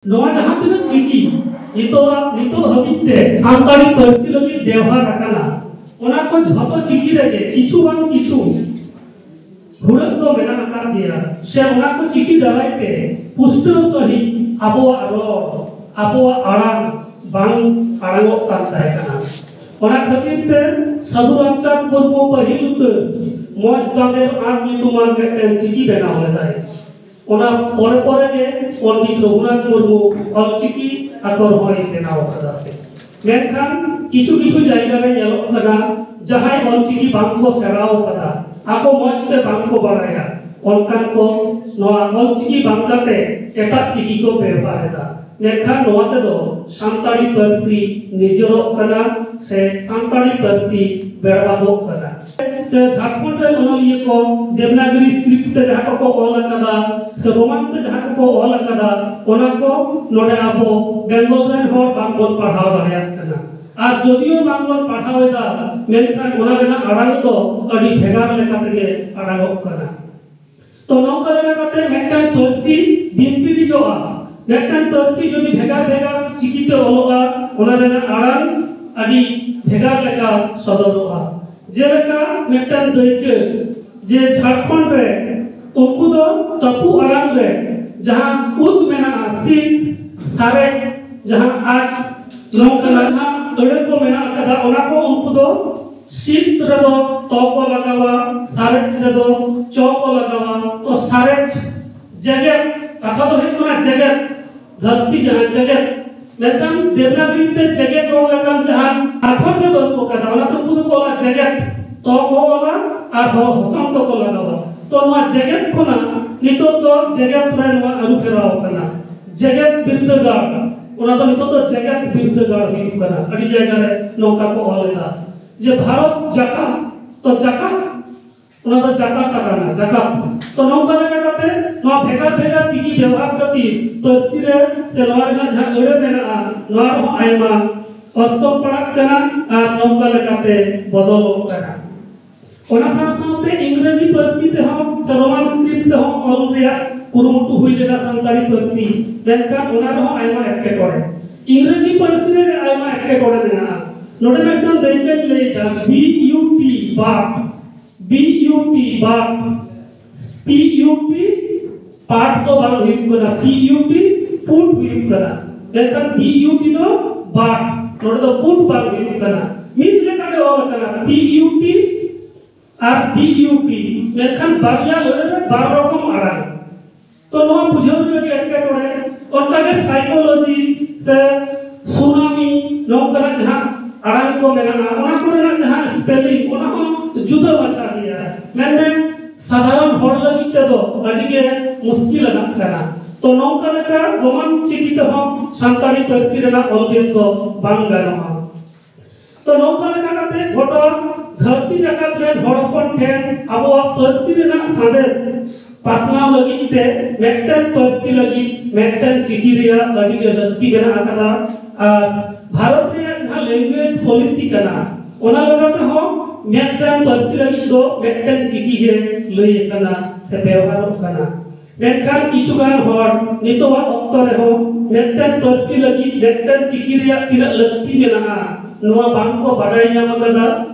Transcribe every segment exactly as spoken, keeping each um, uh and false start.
ᱱᱚᱣᱟ ᱡᱟᱦᱟᱸ ᱛᱤᱱᱟᱹᱜ ᱪᱤᱠᱤ ᱱᱤᱛᱚᱜ, ᱱᱤᱛᱚᱜ ᱦᱟᱹᱵᱤᱡ ᱛᱮ ᱥᱟᱱᱛᱟᱲᱤ ᱯᱟᱹᱨᱥᱤ ᱞᱟᱹᱜᱤᱫ ᱵᱮᱣᱦᱟᱨ ᱟᱠᱟᱱᱟ, ᱚᱱᱟ ᱠᱚ ᱡᱷᱚᱛᱚ ᱪᱤᱠᱤ ᱨᱮᱜᱮ ᱠᱤᱪᱷᱩ ᱵᱟᱝ ᱠᱤᱪᱷᱩ ᱦᱩᱲᱟᱹᱜ ᱫᱚ ᱢᱮᱱᱟᱜ ᱟᱠᱟᱫ ᱜᱮᱭᱟ, ᱥᱮ ᱚᱱᱟ ᱠᱚ ᱪᱤᱠᱤ ᱫᱟᱨᱟᱭ ᱛᱮ ᱯᱩᱥᱴᱟᱹᱣ ᱥᱟᱺᱦᱤᱡ ᱟᱵᱚᱣᱟᱜ ᱨᱚᱲ, ᱟᱵᱚᱣᱟᱜ ᱟᱲᱟᱝ ᱵᱟᱝ ᱟᱲᱟᱝᱚᱜ ᱠᱟᱱ ᱛᱟᱦᱮᱸ ᱠᱟᱱᱟ᱾ ᱚᱱᱟ ᱠᱷᱟᱹᱛᱤᱨ ᱛᱮ ᱥᱟᱹᱫᱷᱩ ᱨᱟᱢᱪᱟᱸᱫᱽ ᱢᱩᱨᱢᱩ ᱯᱟᱹᱦᱤᱞ ᱩᱛᱟᱹᱨ ᱢᱚᱸᱡᱽ ᱫᱟᱸᱫᱮᱨ ᱟᱸᱠ ᱧᱩᱛᱩᱢᱟᱱ ᱢᱤᱫᱴᱮᱱ ᱪᱤᱠᱤ ᱵᱮᱱᱟᱣ ᱞᱮᱫᱟᱭ᱾ ᱚᱱᱟ ᱯᱚᱨᱮ ᱯᱚᱨᱮ ᱜᱮ ᱯᱚᱱᱰᱤᱛ ᱨᱚᱜᱷᱩᱱᱟᱛᱷ ᱢᱩᱨᱢᱩ ᱚᱞᱪᱤᱠᱤ ᱟᱠᱷᱚᱨ ᱦᱚᱸᱭ ᱵᱮᱱᱟᱣ ᱟᱠᱟᱫᱟ᱾ ᱢᱮᱱᱠᱷᱟᱱ ᱠᱤᱪᱷᱩ ᱠᱤᱪᱷᱩ ᱡᱟᱭᱜᱟ ᱨᱮ ᱧᱮᱞᱚᱜ ᱠᱟᱱᱟ, ᱡᱟᱦᱟᱸᱭ ᱚᱞᱪᱤᱠᱤ ᱵᱟᱝ ᱠᱚ ᱥᱮᱬᱟᱣ ᱟᱠᱟᱫᱟ, ᱟᱠᱚ ᱢᱚᱸᱡᱽ ᱛᱮ ᱵᱟᱝ ᱠᱚ ᱵᱟᱲᱟᱭᱟ, ᱚᱱᱠᱟᱱ ᱠᱚ ᱱᱚᱣᱟ ᱚᱞᱪᱤᱠᱤ ᱵᱟᱝ ᱠᱟᱛᱮ ᱮᱴᱟᱜ ᱪᱤᱠᱤ ᱠᱚ ᱵᱮᱣᱦᱟᱨ ᱮᱫᱟ᱾ ᱢᱮᱱᱠᱷᱟᱱ ᱱᱚᱣᱟ ᱛᱮᱫᱚ ᱥᱟᱱᱛᱟᱲᱤ ᱯᱟᱹᱨᱥᱤ ᱱᱤᱡᱚᱨᱚᱜ ᱠᱟᱱᱟ ᱥᱮ ᱥᱟᱱᱛᱟᱲᱤ ᱯᱟᱹᱨᱥᱤ ᱵᱮᱲᱵᱟᱫᱚᱜ ᱠᱟᱱᱟ᱾ ᱥᱮ ᱡᱷᱟᱲᱠᱷᱚᱸᱰ ᱨᱮᱱ ᱚᱱᱚᱞᱤᱭᱟᱹ ᱠᱚ ᱫᱮᱵᱽᱱᱟᱜᱽᱨᱤ ᱥᱠᱨᱤᱯᱴ ᱛᱮ ᱡᱟᱦᱟᱸ ᱠᱚᱠᱚ ᱚᱞ ᱟᱠᱟᱫᱟ ᱥᱮ ᱨᱳᱢᱟᱱ ᱛᱮ ᱡᱟᱦᱟᱸ ᱠᱚᱠᱚ ᱚᱞ ᱟᱠᱟᱫᱟ, ᱚᱱᱟ ᱠᱚ ᱱᱚᱰᱮ ᱟᱵᱚ ᱵᱮᱝᱜᱚᱞ ᱨᱮᱱ ᱦᱚᱲ ᱵᱟᱝᱵᱚᱱ ᱯᱟᱲᱦᱟᱣ ᱫᱟᱲᱮᱭᱟᱜ ᱠᱟᱱᱟ᱾ ᱟᱨ ᱡᱚᱫᱤᱭᱳ ᱵᱟᱝᱵᱚᱱ ᱯᱟᱲᱦᱟᱣ ᱮᱫᱟ, ᱢᱮᱱᱠᱷᱟᱱ ᱚᱱᱟ ᱨᱮᱱᱟᱜ ᱟᱲᱟᱝ ᱫᱚ ᱟᱹᱰᱤ ᱵᱷᱮᱜᱟᱨ ᱞᱮᱠᱟ ᱛᱮᱜᱮ ᱟᱲᱟᱝᱚᱜ ᱠᱟᱱᱟ᱾ ᱛᱚ ᱱᱚᱝᱠᱟ ᱞᱮᱠᱟ ᱠᱟᱛᱮ ᱢᱤᱫᱴᱟᱝ ᱯᱟᱹᱨᱥᱤ ᱵᱤᱱᱛᱤᱨᱤᱡᱚᱜᱼᱟ᱾ ᱢᱤᱫᱴᱟᱝ ᱯᱟᱹᱨᱥᱤ ᱡᱩᱫᱤ ᱵᱷᱮᱜᱟᱨ ᱵᱷᱮᱜᱟᱨ ᱪᱤᱠᱤᱛᱮ ᱚᱞᱚᱜᱼᱟ, ᱚᱱᱟ ᱨᱮᱱᱟᱜ ᱟᱲᱟᱝ ᱟᱹᱰᱤ ᱵᱷᱮᱜᱟᱨ ᱞᱮᱠᱟ ᱥᱚᱫᱚᱨᱚᱜᱼᱟ᱾ ᱡᱮᱞᱮᱠᱟ ᱢᱤᱫᱴᱟᱝ ᱫᱟᱹᱭᱠᱟᱹ, ᱡᱮ ᱡᱷᱟᱲᱠᱷᱚᱸᱰ ᱨᱮ ᱩᱱᱠᱩ ᱫᱚ ᱛᱟᱹᱯᱩ ᱟᱲᱟᱝ ᱨᱮ ᱡᱟᱦᱟᱸ ᱩᱫ ᱢᱮᱱᱟᱜᱼᱟ, ᱥᱤᱫ, ᱥᱟᱨᱮᱡ, ᱡᱟᱦᱟᱸ ᱟᱡ, ᱱᱚᱝᱠᱟᱱᱟᱜ ᱡᱟᱦᱟᱸ ᱟᱹᱲᱟᱹ ᱠᱚ ᱢᱮᱱᱟᱜ ᱟᱠᱟᱫᱟ, ᱚᱱᱟ ᱠᱚ ᱩᱱᱠᱩ ᱫᱚ ᱥᱤᱫ ᱨᱮᱫᱚ ᱛᱚ ᱠᱚ ᱞᱟᱜᱟᱣᱟ, ᱥᱟᱨᱮᱡ ᱨᱮᱫᱚ ᱪᱚ ᱠᱚ ᱞᱟᱜᱟᱣᱟ᱾ ᱛᱚ ᱥᱟᱨᱮᱡ, ᱡᱮᱜᱮᱛ, ᱠᱟᱛᱷᱟ ᱫᱚ ᱦᱩᱭᱩᱜ ᱠᱟᱱᱟ ᱡᱮᱜᱮᱛ, ᱫᱷᱟᱹᱨᱛᱤ ᱡᱟᱦᱟᱸ ᱡᱮᱜᱮᱛ, ᱢᱮᱱᱠᱷᱟᱱ ᱫᱮᱵᱽᱱᱟᱜᱽᱨᱤ ᱛᱮ ᱡᱮᱜᱮᱛ ᱚᱞ ᱞᱮᱠᱟᱱ ᱡᱟᱦᱟᱸ ᱟᱠᱷᱚᱨ ᱜᱮ ᱵᱟᱹᱱᱩᱜ ᱟᱠᱟᱫᱟ, ᱚᱱᱟᱛᱮ ᱩᱱᱠᱩ ᱫᱚᱠᱚ ᱚᱞᱟ ᱡᱮᱜᱮᱛ, ᱛᱚ ᱠᱚ ᱚᱞᱟ ᱟᱨ ᱦᱚ-, ᱦᱚᱥᱚᱱᱛᱚ ᱠᱚ ᱞᱟᱜᱟᱣᱟ᱾ ᱛᱚ ᱱᱚᱣᱟ ᱡᱮᱜᱮᱛ ᱠᱷᱚᱱᱟᱜ ᱱᱤᱛᱚᱜ ᱫᱚ ᱡᱮᱜᱮᱛ ᱨᱮ ᱱᱚᱣᱟ ᱟᱹᱨᱩ ᱯᱷᱮᱨᱟᱣ ᱟᱠᱟᱱᱟ, ᱡᱮᱜᱮᱛ ᱵᱤᱨᱫᱟᱹᱜᱟᱲ, ᱚᱱᱟ ᱫᱚ ᱱᱤᱛᱚᱜ ᱫᱚ ᱡᱮᱜᱮᱛ ᱵᱤᱨᱫᱟᱹᱜᱟᱲ ᱦᱩᱭᱩᱜ ᱠᱟᱱᱟ᱾ ᱟᱹᱰᱤ ᱡᱟᱭᱜᱟ ᱨᱮ ᱱᱚᱝᱠᱟ ᱠᱚ ᱚᱞ ᱮᱫᱟ ᱡᱮ ᱵᱷᱟᱨᱚᱛ ᱡᱟᱠᱟᱛ, ᱛᱚ ᱡᱟᱠᱟᱛ ᱚᱱᱟ ᱫᱚ ᱡᱟᱠᱟᱛ ᱟᱠᱟᱱᱟ, ᱡᱟᱠᱟᱛ᱾ ᱛᱚ ᱱᱚᱝᱠᱟ ᱞᱮᱠᱟ ᱠᱟᱛᱮ ᱱᱚᱣᱟ ᱵᱷᱮᱜᱟᱨ ᱵᱷᱮᱜᱟᱨ ᱪᱤᱠᱤ ᱵᱮᱵᱚᱦᱟᱨ ᱠᱷᱟᱹᱛᱤᱨ ᱯᱟᱹᱨᱥᱤ ᱨᱮ ᱥᱮ ᱱᱚᱣᱟ ᱨᱮᱱᱟᱜ ᱡᱟᱦᱟᱸ ᱟᱹᱲᱟᱹ ᱢᱮᱱᱟᱜᱼᱟ, ᱱᱚᱣᱟ ᱨᱮᱦᱚᱸ ᱟᱭᱢᱟ ᱚᱨᱥᱚᱝ ᱯᱟᱲᱟᱜ ᱠᱟᱱᱟ ᱟᱨ ᱱᱚᱝᱠᱟ ᱞᱮᱠᱟᱛᱮ ᱵᱚᱫᱚᱞᱚᱜ ᱠᱟᱱᱟ᱾ ᱚᱱᱟ ᱥᱟᱶ ᱥᱟᱶᱛᱮ ᱤᱝᱨᱮᱡᱤ ᱯᱟᱹᱨᱥᱤ ᱛᱮᱦᱚᱸ ᱥᱮ ᱨᱳᱢᱟᱱ ᱥᱠᱨᱤᱯᱴ ᱛᱮᱦᱚᱸ ᱚᱞ ᱨᱮᱭᱟᱜ ᱠᱩᱨᱩᱢᱩᱴᱩ ᱦᱩᱭ ᱞᱮᱱᱟ ᱥᱟᱱᱛᱟᱲᱤ ᱯᱟᱹᱨᱥᱤ, ᱢᱮᱱᱠᱷᱟᱱ ᱚᱱᱟ ᱨᱮᱦᱚᱸ ᱟᱭᱢᱟ ᱮᱴᱠᱮᱴᱚᱬᱮ, ᱤᱝᱨᱮᱡᱤ ᱯᱟᱹᱨᱥᱤ ᱨᱮ ᱟᱭᱢᱟ ᱮᱴᱠᱮᱴᱚᱬᱮ ᱢᱮᱱᱟᱜᱼᱟ᱾ ᱱᱚᱰᱮ ᱢᱤᱫᱴᱟᱝ ᱫᱟᱹᱭᱠᱟᱹᱧ ᱞᱟᱹᱭᱮᱫᱟ, B U T, but, B U T, but, P U T, part ᱫᱚ ᱵᱟᱝ ᱦᱩᱭᱩᱜ ᱠᱟᱱᱟ, P U T, put ᱦᱩᱭᱩᱜ ᱠᱟᱱᱟ, ᱢᱮᱱᱠᱷᱟᱱ B U T ᱫᱚ but, ᱱᱚᱰᱮ ᱫᱚ put ᱵᱟᱝ ᱦᱩᱭᱩᱜ ᱠᱟᱱᱟ, ᱢᱤᱫ ᱞᱮᱠᱟᱜᱮ ᱚᱞ ᱟᱠᱟᱱᱟ, P U T ᱟᱨ B U P, ᱢᱮᱱᱠᱷᱟᱱ ᱵᱟᱨᱭᱟ ᱟᱹᱲᱟᱹ ᱨᱮ ᱵᱟᱨ ᱨᱚᱠᱚᱢ ᱟᱲᱟᱝ᱾ ᱛᱚ ᱱᱚᱣᱟ ᱵᱩᱡᱷᱟᱹᱣ ᱨᱮ ᱟᱹᱰᱤ ᱮᱴᱠᱮᱴᱚᱬᱮ᱾ ᱚᱱᱠᱟᱜᱮ psychology ᱥᱮ ᱥᱩᱱᱟᱢᱤ, ᱱᱚᱝᱠᱟᱱᱟᱜ ᱡᱟᱦᱟᱸ ᱟᱲᱟᱝ ᱠᱚ ᱢᱮᱱᱟᱜᱼᱟ, ᱚᱱᱟ ᱠᱚᱨᱮᱱᱟᱜ ᱡᱟᱦᱟᱸ spelling, ᱚᱱᱟ ᱦᱚᱸ ᱡᱩᱫᱟᱹ ᱢᱟᱪᱷᱟ ᱜᱮᱭᱟ᱾ ᱢᱮᱱᱢᱮ, ᱥᱟᱫᱷᱟᱨᱚᱱ ᱦᱚᱲ ᱞᱟᱹᱜᱤᱫ ᱛᱮᱫᱚ ᱟᱹᱰᱤ ᱜᱮ ᱢᱩᱥᱠᱤᱞ ᱟᱱᱟᱜ ᱠᱟᱱᱟ᱾ ᱛᱚ ᱱᱚᱝᱠᱟ ᱞᱮᱠᱟ ᱨᱳᱢᱟᱱ ᱪᱤᱠᱤ ᱛᱮᱦᱚᱸ ᱥᱟᱱᱛᱟᱲᱤ ᱯᱟᱹᱨᱥᱤ ᱨᱮᱱᱟᱜ ᱚᱞ ᱵᱮᱞ ᱫᱚ ᱵᱟᱝ ᱜᱟᱱᱚᱜᱼᱟ᱾ ᱛᱚ ᱱᱚᱝᱠᱟ ᱞᱮᱠᱟ ᱠᱟᱛᱮ ᱜᱚᱴᱟ ᱫᱷᱟᱹᱨᱛᱤ ᱡᱟᱠᱟᱛ ᱨᱮᱱ ᱦᱚᱲ ᱦᱚᱯᱚᱱ ᱴᱷᱮᱱ ᱟᱵᱚᱣᱟᱜ ᱯᱟᱹᱨᱥᱤ ᱨᱮᱱᱟᱜ ᱥᱟᱸᱫᱮᱥ ᱯᱟᱥᱱᱟᱣ ᱞᱟᱹᱜᱤᱫ ᱛᱮ ᱢᱤᱫᱴᱮᱱ ᱯᱟᱹᱨᱥᱤ ᱞᱟᱹᱜᱤᱫ ᱢᱤᱫᱴᱮᱱ ᱪᱤᱠᱤ ᱨᱮᱭᱟᱜ ᱟᱹᱰᱤ ᱜᱮ ᱞᱟᱹᱠᱛᱤ ᱢᱮᱱᱟᱜ ᱟᱠᱟᱫᱟ᱾ ᱟᱨ ᱵᱷᱟᱨᱚᱛ ᱨᱮᱭᱟᱜ ᱡᱟᱦᱟᱸ language policy ᱠᱟᱱᱟ, ᱚᱱᱟ ᱞᱮᱠᱟ ᱛᱮᱦᱚᱸ ᱢᱤᱫᱴᱮᱱ ᱯᱟᱹᱨᱥᱤ ᱞᱟᱹᱜᱤᱫ ᱫᱚ ᱢᱤᱫᱴᱮᱱ ᱪᱤᱠᱤ ᱜᱮ ᱞᱟᱹᱭ ᱟᱠᱟᱱᱟ ᱥᱮ ᱵᱮᱣᱦᱟᱨᱚᱜ ᱠᱟᱱᱟ᱾ ᱢᱮᱱᱠᱷᱟᱱ ᱠᱤᱪᱷᱩ ᱜᱟᱱ ᱦᱚᱲ ᱱᱤᱛᱚᱜᱟᱜ ᱚᱠᱛᱚ ᱨᱮᱦᱚᱸ ᱢᱤᱫᱴᱮᱱ ᱯᱟᱹᱨᱥᱤ ᱞᱟᱹᱜᱤᱫ ᱢᱤᱫᱴᱮᱱ ᱪᱤᱠᱤ ᱨᱮᱭᱟᱜ ᱛᱤᱱᱟᱹᱜ ᱞᱟᱹᱠᱛᱤ ᱢᱮᱱᱟᱜᱼᱟ, ᱱᱚᱣᱟ ᱵᱟᱝ ᱠᱚ ᱵᱟᱰᱟᱭ ᱧᱟᱢ ᱟᱠᱟᱫᱟ᱾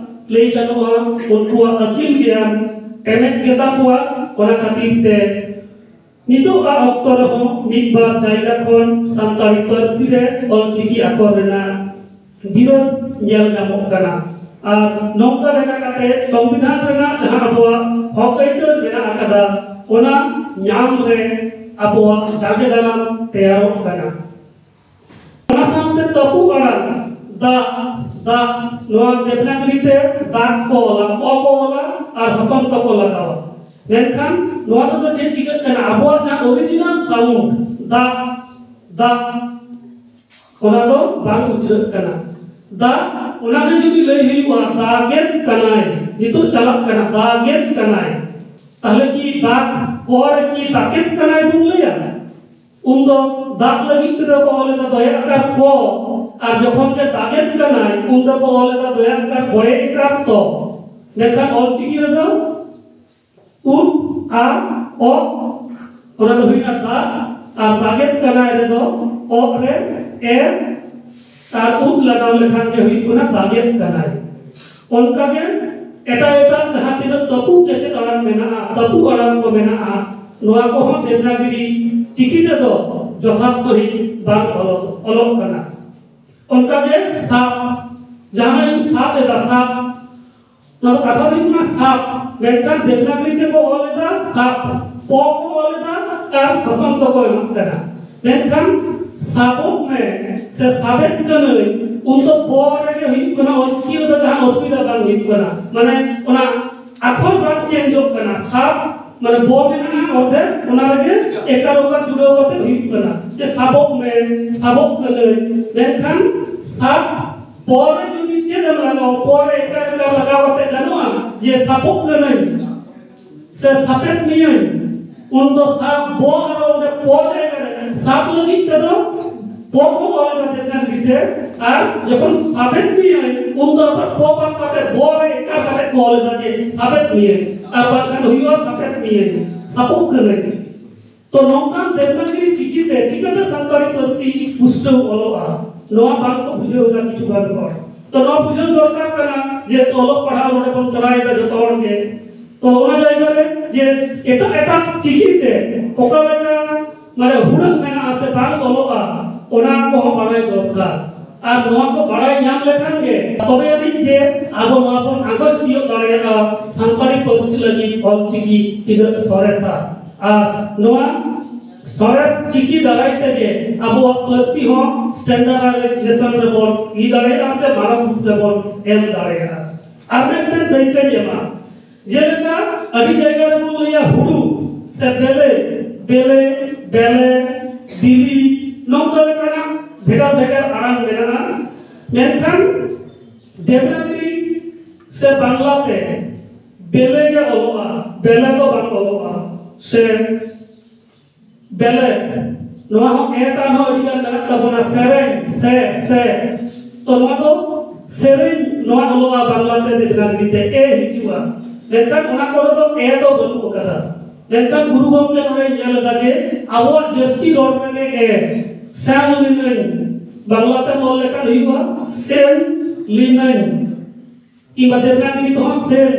ᱞᱟᱹᱭ ᱜᱟᱱᱚᱜᱼᱟ, ᱩᱱᱠᱩᱣᱟᱜ ᱟᱹᱠᱤᱞ ᱜᱮᱭᱟᱱ ᱮᱢᱮᱫ ᱜᱮᱛᱟ ᱠᱚᱣᱟ᱾ ᱚᱱᱟ ᱠᱷᱟᱹᱛᱤᱨ ᱛᱮ ᱱᱤᱛᱚᱜᱟᱜ ᱚᱠᱛᱚ ᱨᱮᱦᱚᱸ ᱢᱤᱫ ᱵᱟᱨ ᱡᱟᱭᱜᱟ ᱠᱷᱚᱱ ᱥᱟᱱᱛᱟᱲᱤ ᱯᱟᱹᱨᱥᱤ ᱨᱮ ᱚᱞᱪᱤᱠᱤ ᱟᱠᱷᱚᱨ ᱨᱮᱱᱟᱜ ᱵᱤᱨᱳᱫᱷ ᱧᱮᱞ ᱧᱟᱢᱚᱜ ᱠᱟᱱᱟ᱾ ᱟᱨ ᱱᱚᱝᱠᱟ ᱞᱮᱠᱟ ᱠᱟᱛᱮ ᱥᱚᱝᱵᱤᱫᱷᱟᱱ ᱨᱮᱱᱟᱜ ᱡᱟᱦᱟᱸ ᱟᱵᱚᱣᱟᱜ ᱦᱚᱠ ᱟᱹᱭᱫᱟᱹᱨ ᱢᱮᱱᱟᱜ ᱟᱠᱟᱫᱟ, ᱚᱱᱟ ᱧᱟᱢ ᱨᱮ ᱟᱵᱚᱣᱟᱜ ᱡᱟᱸᱜᱮ ᱫᱟᱨᱟᱢ ᱛᱮᱭᱟᱨᱚᱜ ᱠᱟᱱᱟ᱾ ᱚᱱᱟ ᱥᱟᱶᱛᱮ ᱛᱟᱹᱯᱩ ᱟᱲᱟᱝ, ᱫᱟᱜ, ᱫᱟᱜ, ᱱᱚᱣᱟ ᱫᱮᱵᱽᱱᱟᱜᱚᱨᱤ ᱛᱮ ᱫᱟᱜ ᱠᱚ ᱚᱞᱟ, ᱚ ᱠᱚ ᱚᱞᱟ ᱟᱨ ᱦᱚᱥᱚᱱᱛᱚ ᱠᱚ ᱞᱟᱜᱟᱣᱟ᱾ ᱢᱮᱱᱠᱷᱟᱱ ᱱᱚᱣᱟ ᱛᱮᱫᱚ ᱪᱮᱫ ᱪᱤᱠᱟᱹᱜ ᱠᱟᱱᱟ? ᱟᱵᱚᱣᱟᱜ ᱡᱟᱦᱟᱸ original sound, ᱫᱟᱜ, ᱫᱟᱜ, ᱚᱱᱟ ᱫᱚ ᱵᱟᱝ ᱩᱪᱷᱟᱹᱜ ᱠᱟᱱᱟ᱾ ᱫᱟᱜ, ᱚᱱᱟᱜᱮ ᱡᱩᱫᱤ ᱞᱟᱹᱭ ᱦᱩᱭᱩᱜᱼᱟ, ᱫᱟᱜᱮᱫ ᱠᱟᱱᱟᱭ, ᱱᱤᱛᱚᱜ ᱪᱟᱞᱟᱜ ᱠᱟᱱᱟ, ᱫᱟᱜᱮᱫ ᱠᱟᱱᱟᱭ, ᱛᱟᱦᱞᱮ ᱠᱤ ᱫᱟᱜ ᱠᱚ ᱨᱮ ᱠᱤ ᱫᱟᱜᱮᱫ ᱠᱟᱱᱟᱭ ᱵᱚᱱ ᱞᱟᱹᱭᱟ? ᱩᱱᱫᱚ ᱫᱟᱜ ᱞᱟᱹᱜᱤᱫ ᱛᱮᱫᱚ ᱠᱚ ᱚᱞ ᱮᱫᱟ ᱫᱚᱭᱟ ᱟᱠᱟᱨ ᱠᱚ, ᱟᱨ ᱡᱚᱠᱷᱚᱱ ᱜᱮ ᱫᱟᱜᱮᱫ ᱠᱟᱱᱟᱭ, ᱩᱱ ᱫᱚᱠᱚ ᱚᱞ ᱮᱫᱟ ᱫᱚᱭᱟ ᱟᱠᱟᱨ ᱜᱚᱭᱮ ᱟᱠᱟᱨ ᱛᱚ᱾ ᱢᱮᱱᱠᱷᱟᱱ ᱚᱞᱪᱤᱠᱤ ᱨᱮᱫᱚ ᱩᱫ ᱟᱨ ᱚ ᱚᱱᱟ ᱫᱚ ᱦᱩᱭᱱᱟ ᱫᱟᱜ, ᱟᱨ ᱫᱟᱜᱮᱫ ᱠᱟᱱᱟᱭ ᱨᱮᱫᱚ ᱚᱜ ᱨᱮ ᱮ ᱟᱨ ᱩᱫ ᱞᱟᱜᱟᱣ ᱞᱮᱠᱷᱟᱱ ᱜᱮ ᱦᱩᱭᱩᱜ ᱠᱟᱱᱟ ᱫᱟᱜᱮᱫ ᱠᱟᱱᱟᱭ᱾ ᱚᱱᱠᱟᱜᱮ ᱮᱴᱟᱜ ᱮᱴᱟᱜ ᱡᱟᱦᱟᱸ ᱛᱤᱱᱟᱹᱜ ᱛᱟᱹᱯᱩ ᱠᱮᱪᱮᱫ ᱟᱲᱟᱝ ᱢᱮᱱᱟᱜᱼᱟ, ᱛᱟᱹᱯᱩ ᱟᱲᱟᱝ ᱠᱚ ᱢᱮᱱᱟᱜᱼᱟ, ᱱᱚᱣᱟ ᱠᱚᱦᱚᱸ ᱫᱮᱵᱽᱱᱟᱜᱤᱨᱤ ᱪᱤᱠᱤ ᱛᱮᱫᱚ ᱡᱚᱛᱷᱟᱛ ᱥᱟᱺᱦᱤᱡ ᱵᱟᱝ ᱚᱞᱚᱜ, ᱚᱞᱚᱜ ᱠᱟᱱᱟ᱾ ᱚᱱᱠᱟᱜᱮ ᱥᱟᱵ, ᱡᱟᱦᱟᱱᱟᱜ ᱤᱧ ᱥᱟᱵ ᱮᱫᱟ, ᱥᱟᱵ, ᱱᱚᱣᱟ ᱫᱚ ᱠᱟᱛᱷᱟ ᱫᱚ ᱦᱩᱭᱩᱜ ᱠᱟᱱᱟ ᱥᱟᱵ, ᱢᱮᱱᱠᱷᱟᱱ ᱫᱮᱵᱽᱱᱟᱜᱤᱨᱤ ᱛᱮᱠᱚ ᱚᱞ ᱮᱫᱟ ᱥᱟᱯ, ᱯᱚ ᱠᱚ ᱚᱞ ᱮᱫᱟ ᱟᱨ ᱦᱚᱥᱚᱱᱛᱚ ᱠᱚ ᱮᱢᱟᱜ ᱠᱟᱱᱟ᱾ ᱢᱮᱱᱠᱷᱟᱱ ᱥᱟᱵᱚᱜ ᱢᱮ ᱥᱮ ᱥᱟᱵᱮᱫ ᱠᱟᱹᱱᱟᱹᱧ, ᱩᱱ ᱫᱚ ᱯᱚ ᱨᱮᱜᱮ ᱦᱩᱭᱩᱜ ᱠᱟᱱᱟ, ᱚᱞᱪᱤᱠᱤ ᱨᱮᱫᱚ ᱡᱟᱦᱟᱸ ᱚᱥᱩᱵᱤᱫᱷᱟ ᱵᱟᱝ ᱦᱩᱭᱩᱜ ᱠᱟᱱᱟ, ᱢᱟᱱᱮ ᱚᱱᱟ ᱟᱠᱷᱚᱨ ᱵᱟᱝ ᱪᱮᱧᱡᱚᱜ ᱠᱟᱱᱟ᱾ ᱥᱟᱵ ᱢᱟᱱᱮ ᱵᱚ ᱢᱮᱱᱟᱜᱼᱟ ᱚᱨᱫᱷᱮᱠ, ᱚᱱᱟ ᱨᱮᱜᱮ ᱮᱠᱟᱨ ᱚᱠᱟᱨ ᱡᱩᱲᱟᱹᱣ ᱠᱟᱛᱮ ᱦᱩᱭᱩᱜ ᱠᱟᱱᱟ ᱡᱮ ᱥᱟᱵᱚᱜ ᱢᱮ, ᱥᱟᱵᱚᱜ ᱠᱟᱹᱱᱟᱹᱧ, ᱢᱮᱱᱠᱷᱟᱱ ᱥᱟᱵ ᱯᱚᱨᱮ ᱡᱩᱫᱤ ᱪᱮᱫ ᱮᱢ ᱞᱟᱜᱟᱣᱟ, ᱯᱚᱨᱮ ᱮᱠᱟᱨ ᱮᱠᱟᱨ ᱞᱟᱜᱟᱣ ᱠᱟᱛᱮ ᱜᱟᱱᱚᱜᱼᱟ ᱡᱮ ᱥᱟᱵᱚᱜ ᱠᱟᱹᱱᱟᱹᱧ ᱥᱮ ᱥᱟᱯᱮᱫ ᱢᱤᱭᱟᱹᱧ? ᱩᱱ ᱫᱚ ᱥᱟᱵ ᱵᱚ ᱟᱨ ᱚᱸᱰᱮ ᱯᱚ ᱡᱟᱭᱜᱟ ᱨᱮ ᱥᱟᱵ ᱞᱟᱹᱜᱤᱫ ᱛᱮᱫᱚ ᱯᱚ ᱠᱚ ᱚᱞ ᱮᱫᱟ ᱫᱮᱵᱽᱱᱟᱜᱤᱨᱤ ᱛᱮ, ᱟᱨ ᱡᱚᱠᱷᱚᱱ ᱥᱟᱯᱮᱫ ᱢᱤᱭᱟᱹᱧ ᱩᱱ ᱫᱚ ᱟᱵᱟᱨ ᱯᱚ ᱵᱟᱝ ᱠᱟᱛᱮ ᱵᱚ ᱨᱮ ᱮᱠᱟᱨ ᱠᱟᱛᱮ ᱠᱚ ᱚᱞ ᱮᱫᱟ ᱡᱮ ᱥᱟᱯᱮᱫ ᱢᱤᱭᱟᱹᱧ, ᱟᱨ ᱵᱟᱝᱠᱷᱟᱱ ᱦᱩᱭᱩᱜᱼᱟ ᱥᱟᱯᱮᱫ ᱢᱤᱭᱟᱹᱧ, ᱥᱟᱯᱚᱜ ᱠᱟᱹᱱᱟᱹᱧ᱾ ᱛᱚ ᱱᱚᱝᱠᱟᱱ ᱫᱮᱵᱽᱱᱟᱜᱤᱨᱤ ᱪᱤᱠᱤᱛᱮ ᱪᱤᱠᱟᱹᱛᱮ ᱥᱟᱱᱛᱟᱲᱤ ᱯᱟᱹᱨᱥᱤ ᱯᱩᱥᱴᱟᱹᱣ ᱚᱞᱚᱜᱼᱟ? ᱱᱚᱣᱟ ᱵᱟᱝ ᱠᱚ ᱵᱩᱡᱷᱟᱹᱣ ᱮᱫᱟ ᱠᱤᱪᱷᱩ ᱜᱟᱱ ᱦᱚᱲ᱾ ᱛᱚ ᱱᱚᱣᱟ ᱵᱩᱡᱷᱟᱹᱣ ᱫᱚᱨᱠᱟᱨ ᱠᱟᱱᱟ ᱡᱮ ᱚᱞᱚᱜ ᱯᱟᱲᱦᱟᱣ ᱱᱚᱰᱮ ᱵᱚᱱ ᱥᱮᱬᱟᱭᱮᱫᱟ ᱡᱚᱛᱚ ᱦᱚᱲ ᱜᱮ᱾ ᱛᱚ ᱚᱱᱟ ᱡᱟᱭᱜᱟ ᱨᱮ ᱡᱮ ᱮᱴᱟᱜ ᱮᱴᱟᱜ ᱪᱤᱠᱤᱛᱮ ᱚᱠᱟ ᱞᱮᱠᱟ ᱢᱟᱱᱮ ᱦᱩᱲᱟᱹᱜ ᱢᱮᱱᱟᱜᱼᱟ ᱥᱮ ᱵᱟᱝ ᱚᱞᱚᱜᱼᱟ, ᱚᱱᱟ ᱠᱚᱦᱚᱸ ᱵᱟᱲᱟᱭ ᱫᱚᱨᱠᱟᱨ᱾ ᱟᱨ ᱱᱚᱣᱟ ᱠᱚ ᱵᱟᱲᱟᱭ ᱧᱟᱢ ᱞᱮᱠᱷᱟᱱ ᱜᱮ ᱛᱚᱵᱮ ᱟᱹᱱᱤᱡ ᱜᱮ ᱟᱵᱚ ᱱᱚᱣᱟ ᱵᱚᱱ ᱟᱸᱜᱚᱪ ᱛᱤᱭᱳᱜ ᱫᱟᱲᱮᱭᱟᱜᱼᱟ ᱥᱟᱱᱛᱟᱲᱤ ᱯᱟᱹᱨᱥᱤ ᱞᱟᱹᱜᱤᱫ ᱚᱞᱪᱤᱠᱤ ᱛᱤᱱᱟᱹᱜ ᱥᱚᱨᱮᱥᱟ᱾ ᱟᱨ ᱱᱚᱣᱟ ᱥᱚᱨᱮᱥ ᱪᱤᱠᱤ ᱫᱟᱨᱟᱭ ᱛᱮᱜᱮ ᱟᱵᱚᱣᱟᱜ ᱯᱟᱹᱨᱥᱤ ᱦᱚᱸ ᱥᱴᱮᱱᱰᱟᱨᱰᱟᱭᱡᱮᱥᱚᱱ ᱨᱮᱵᱚᱱ ᱤᱫᱤ ᱫᱟᱲᱮᱭᱟᱜᱼᱟ ᱥᱮ ᱢᱟᱱᱚᱛ ᱨᱮᱵᱚᱱ ᱮᱢ ᱫᱟᱲᱮᱭᱟᱜᱼᱟ᱾ ᱟᱨ ᱢᱤᱫᱴᱮᱱ ᱫᱟᱹᱭᱠᱟᱹᱧ ᱮᱢᱟ, ᱡᱮᱞᱮᱠᱟ ᱟᱹᱰᱤ ᱡᱟᱭᱜᱟ ᱨᱮᱵᱚᱱ ᱞᱟᱹᱭᱟ ᱦᱩᱲᱩ ᱥᱮ ᱵᱮᱞᱮ, ᱵᱮᱞᱮ, ᱵᱮᱞᱮ, ᱵᱤᱞᱤ, ᱱᱚᱝᱠᱟ ᱞᱮᱠᱟᱱᱟᱜ ᱵᱷᱮᱜᱟᱨ ᱵᱷᱮᱜᱟᱨ ᱟᱲᱟᱝ ᱢᱮᱱᱟᱜᱼᱟ᱾ ᱢᱮᱱᱠᱷᱟᱱ ᱫᱮᱵᱽᱱᱟᱜᱤᱨᱤ ᱥᱮ ᱵᱟᱝᱞᱟ ᱛᱮ ᱵᱮᱞᱮ ᱜᱮ ᱚᱞᱚᱜᱼᱟ, ᱵᱮᱞᱮ ᱫᱚ ᱵᱟᱝ ᱚᱞᱚᱜᱼᱟ᱾ ᱥᱮ ᱵᱮᱞᱮ, ᱱᱚᱣᱟ ᱦᱚᱸ ᱮ ᱴᱟᱱ ᱦᱚᱸ ᱟᱹᱰᱤ ᱜᱟᱱ ᱢᱮᱱᱟᱜ ᱛᱟᱵᱚᱱᱟ, ᱥᱮᱨᱮᱧ, ᱥᱮ, ᱥᱮ᱾ ᱛᱚ ᱱᱚᱣᱟ ᱫᱚ ᱥᱮᱨᱮᱧ, ᱱᱚᱣᱟ ᱚᱞᱚᱜᱼᱟ ᱵᱟᱝᱞᱟ ᱛᱮ ᱫᱮᱵᱽᱱᱟᱜᱤᱨᱤ ᱛᱮ ᱮ ᱦᱤᱡᱩᱜᱼᱟ, ᱢᱮᱱᱠᱷᱟᱱ ᱚᱱᱟ ᱠᱚᱨᱮ ᱫᱚ ᱮ ᱫᱚ ᱵᱟᱹᱱᱩᱜ ᱟᱠᱟᱫᱟ᱾ ᱢᱮᱱᱠᱷᱟᱱ ᱜᱩᱨᱩ ᱜᱚᱢᱠᱮ ᱱᱚᱰᱮ ᱧᱮᱞ ᱮᱫᱟ ᱡᱮ ᱟᱵᱚᱣᱟᱜ ᱡᱟᱹᱥᱛᱤ ᱨᱚᱲ ᱨᱮᱜᱮ ᱮ, ᱥᱮᱱ ᱞᱤᱱᱟᱹᱧ, ᱵᱟᱝᱞᱟ ᱛᱮᱢ ᱚᱞ ᱞᱮᱠᱷᱟᱱ ᱦᱩᱭᱩᱜᱼᱟ ᱥᱮᱱ ᱞᱤᱱᱟᱹᱧ, ᱠᱤᱝᱵᱟ ᱫᱮᱵᱽᱱᱟᱜᱤᱨᱤ ᱛᱮᱦᱚᱸ ᱥᱮᱱ,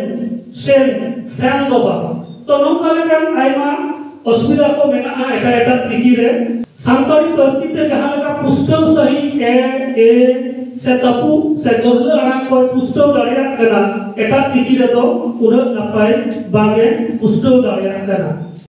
ᱥᱮᱱ, ᱥᱮᱱ ᱫᱚ ᱵᱟᱝ᱾ ᱛᱚ ᱱᱚᱝᱠᱟ ᱞᱮᱠᱟᱱ ᱟᱭᱢᱟ ᱚᱥᱩᱵᱤᱫᱷᱟ ᱠᱚ ᱢᱮᱱᱟᱜᱼᱟ ᱮᱴᱟᱜ ᱮᱴᱟᱜ ᱪᱤᱠᱤ ᱨᱮ᱾ ᱥᱟᱱᱛᱟᱲᱤ ᱯᱟᱹᱨᱥᱤ ᱛᱮ ᱡᱟᱦᱟᱸ ᱞᱮᱠᱟ ᱯᱩᱥᱴᱟᱹᱣ ᱥᱟᱺᱦᱤᱡ ᱮ, ᱮ ᱥᱮ ᱛᱟᱹᱯᱩ ᱥᱮ ᱜᱟᱹᱦᱞᱟᱹ ᱟᱲᱟᱝ ᱠᱚᱭ ᱯᱩᱥᱴᱟᱹᱣ ᱫᱟᱲᱮᱭᱟᱜ ᱠᱟᱱᱟ, ᱮᱴᱟᱜ ᱪᱤᱠᱤ ᱨᱮᱫᱚ ᱩᱱᱟᱹᱜ ᱱᱟᱯᱟᱭ ᱵᱟᱝ ᱮ ᱯᱩᱥᱴᱟᱹᱣ ᱫᱟᱲᱮᱭᱟᱜ ᱠᱟᱱᱟ᱾